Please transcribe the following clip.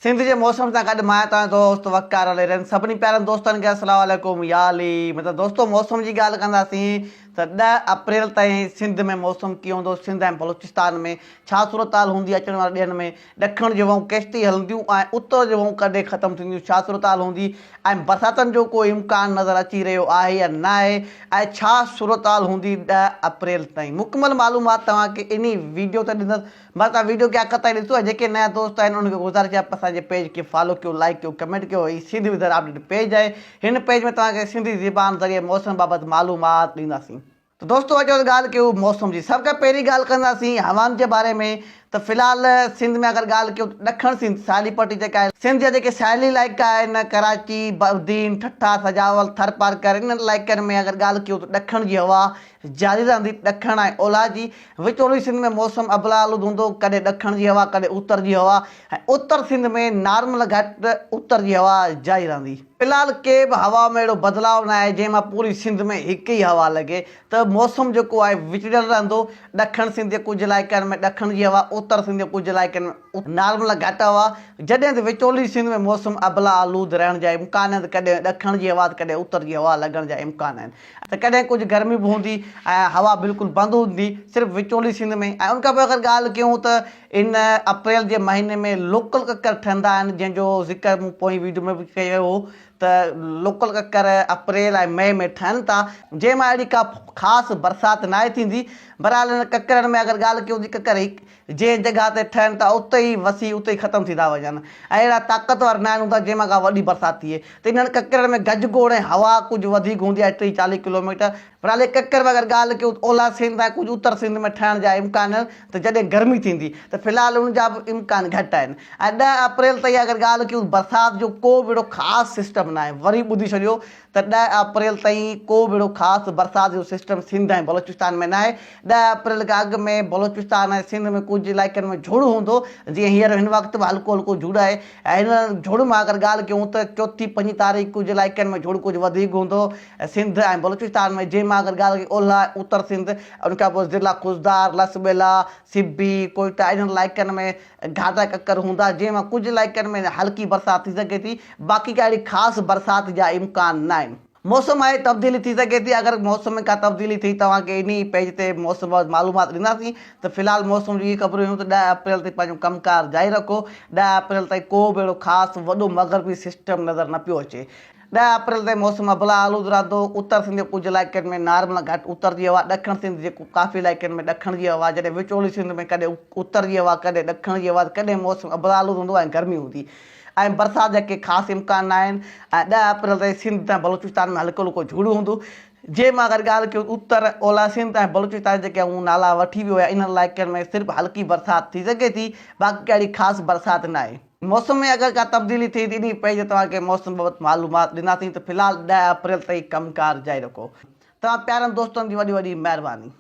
سنڌ جي موسم سان گڏ مان توهان جو دوست وقار علي رند سڀني پيارن دوستن کي السلام عليڪم يا علي مطلب دوستو موسم جي ڳالهه ڪنداسين ته 10 اپريل تائين سنڌ ۾ موسم ڪيئن هوندو سنڌ ۽ بلوچستان ۾ ڇا صورتحال هوندي اچڻ وارن ڏينهن ۾ ڏکڻ جون وئون ڪيستائين هلنديون ۽ اتر جون وئون ڪڏهن ختم ٿينديون ڇا صورتحال هوندي ۽ برساتن جو ڪو امڪان نظر اچي رهيو آهي يا ناهي ۽ ڇا صورتحال هوندي 10 اپريل تائين مڪمل معلومات توهان کي انهي ويڊيو تي ڏيندس بس توهان ويڊيو کي آخر تائين ڏسو ۽ جيڪي نيا دوست آهن انهن کي گذارش آهي اسان جي پيج کي فالو ڪيو لائيڪ ڪيو ڪمينٽ ڪيو هي سنڌ ويدر اپڊيٽ پيج آهي هن پيج ۾ توهان کي سنڌي زبان ذريعي موسم بابت معلومات ڏينداسين. ته دوستو اچو ته ڳالهه ڪيون موسم جي سڀ کان پهرين ڳالهه ڪنداسين هوائن جي باري ۾ ته في الحال سنڌ ۾ اگر ڳالهه ڪيون ته ڏکڻ سنڌ ساحلي پٽي جيڪا آهي سنڌ جا جيڪي ساحلي علائقا آهن ڪراچي، بدين، ٺٽا، سجاول، ٿرپارڪر انهن علائقن ۾ اگر ڳالهه ڪيون ته ڏکڻ جي هوا جاري رهندي ڏکڻ ۽ اولهه جي وچولي سنڌ ۾ موسم ابلا آلود هوندو، ڪڏهن ڏکڻ جي هوا ڪڏهن اتر جي هوا ۽ اتر سنڌ ۾ نارمل گهٽ اتر جي هوا جاري رهندي. في الحال ڪي به هوا ۾ اهڙو بدلاء ناهي جنهن مان پوري سنڌ ۾ هڪ ئي هوا لڳي ته موسم جيڪو آهي وچڙيل رهندو، ڏکڻ سنڌ جي ڪجهه علائقن ۾ ڏکڻ جي هوا، اتر سنڌ جي ڪجهه علائقن ۾ نارمل گهٽ هوا، جڏهن ته وچولي سنڌ ۾ موسم ابلا آلود رهڻ جا امڪان آهن ته ڪڏهن ڏکڻ جي هوا ته ڪڏهن اتر جي هوا لڳڻ جا امڪان آهن. ته ڪڏهن ڪجهه گرمي به هوندي ۽ هوا بلڪل بند هوندي صرف وچولي سنڌ ۾ ۽ ان کان پوء اگر ڳالهه ڪيون ته ان اپريل جي مهيني ۾ لوڪل ڪڪر ٺهندا آهن جنهن جو ذڪر مون پوئين ويڊيو ۾ به ڪيو هو ته لوڪل ڪڪر اپريل ۽ مئي ۾ ٺهن ٿا جنهن مان اهڙي ڪا خاص برسات ناهي ٿيندي بهرحال ان ڪڪرن ۾ اگر ڳالهه ڪيون ته ڪڪر هڪ جنهن جڳهه تي ٺهن ٿا اتي ئي وسي اتي ئي ختم ٿي ٿا وڃن ۽ اهڙا طاقتور ناهن هوندا جنهن مان ڪا وڏي برسات ٿئي ته انهن ڪڪرن ۾ گجگوڙ ۽ هوا ڪجهه وڌيڪ هوندي آهي 30 40 ڪلوميٽر بهرحال هي ڪڪر به اگر ڳالهه ڪيون ته اولهه سنڌ ۽ ڪجهه اتر سنڌ ۾ ٺهڻ جا امڪان آهن ته جڏهن گرمي ٿيندي ته في الحال ان جا به امڪان گهٽ آهن ۽ 10 اپريل تائين اگر ڳالهه ڪيون ته برسات جو ڪو به اهڙو خاص سسٽم ناهي وري ٻڌي ڇڏيو ته 10 اپريل تائين ڪو به اهڙو خاص برسات جو سسٽم سنڌ ۽ بلوچستان ۾ ناهي، 10 اپريل کان اڳ ۾ بلوچستان ۽ سنڌ ۾ ڪجهه علائقن ۾ جهڙ هوندو، جيئن هينئر هن وقت به هلڪو هلڪو جهڙ آهي ۽ هن جهڙ مان اگر ڳالهه ڪيون ته چوٿين پنجين تاريخ ڪجهه علائقن ۾ جهڙ ڪجهه وڌيڪ هوندو سنڌ ۽ بلوچستان ۾ جنهن مان اگر ڳالهه ڪيون اولهه ۽ اتر سنڌ ان کان پوء ضلع خضدار، لسٻيلا، سبي، ڪوئيٽا انهن علائقن ۾ گهاٽا ڪڪر هوندا، جنهن مان ڪجهه علائقن ۾ هلڪي برسات ٿي سگهي ٿي، باقي ڪا اهڙي خاص برسات جا امڪان ناهن. موسم ۾ تبديلي ٿي سگهي ٿي، اگر موسم ۾ ڪا تبديلي ٿي توهان کي انهي پيج تي موسم بابت معلومات ڏينداسين ته في الحال موسم جون اهي خبرون هيون ته 10 اپريل تائين پنهنجو ڪم ڪار جاري رکو، 10 اپريل تائين ڪو به اهڙو خاص وڏو مغربي سسٽم نظر نه پيو اچي. 10 اپريل تائين موسم ابلا آلود رهندو، اتر سنڌ جي ڪجهه علائقن ۾ نارمل گهٽ اتر جي هوا، ڏکڻ سنڌ جي ڪافي علائقن ۾ ڏکڻ جي هوا، جڏهن وچولي سنڌ ۾ ڪڏهن اتر جي هوا ڪڏهن ڏکڻ جي هوا ته ڪڏهن موسم ابلا آلود هوندو ۽ گرمي هوندي ۽ برسات جا ڪي خاص امڪان ناهن ۽ 10 اپريل تائين سنڌ ۽ بلوچستان ۾ هلڪو هلڪو جهڙ هوندو جنهن مان اگر ڳالهه ڪيون ته اتر، اولهه سنڌ ۽ بلوچستان جيڪي آئون نالا وٺي ويو آهيان انهن علائقن ۾ صرف هلڪي برسات ٿي سگهي ٿي باقي ڪا اهڙي خاص برسات ناهي. موسم ۾ اگر ڪا تبديلي ٿئي ته انهي پيج تي توهان کي موسم بابت معلومات ڏينداسين ته في الحال 10 اپريل تائين ڪم ڪار جاري رکو. توهان پيارن دوستن جي وڏي وڏي مهرباني.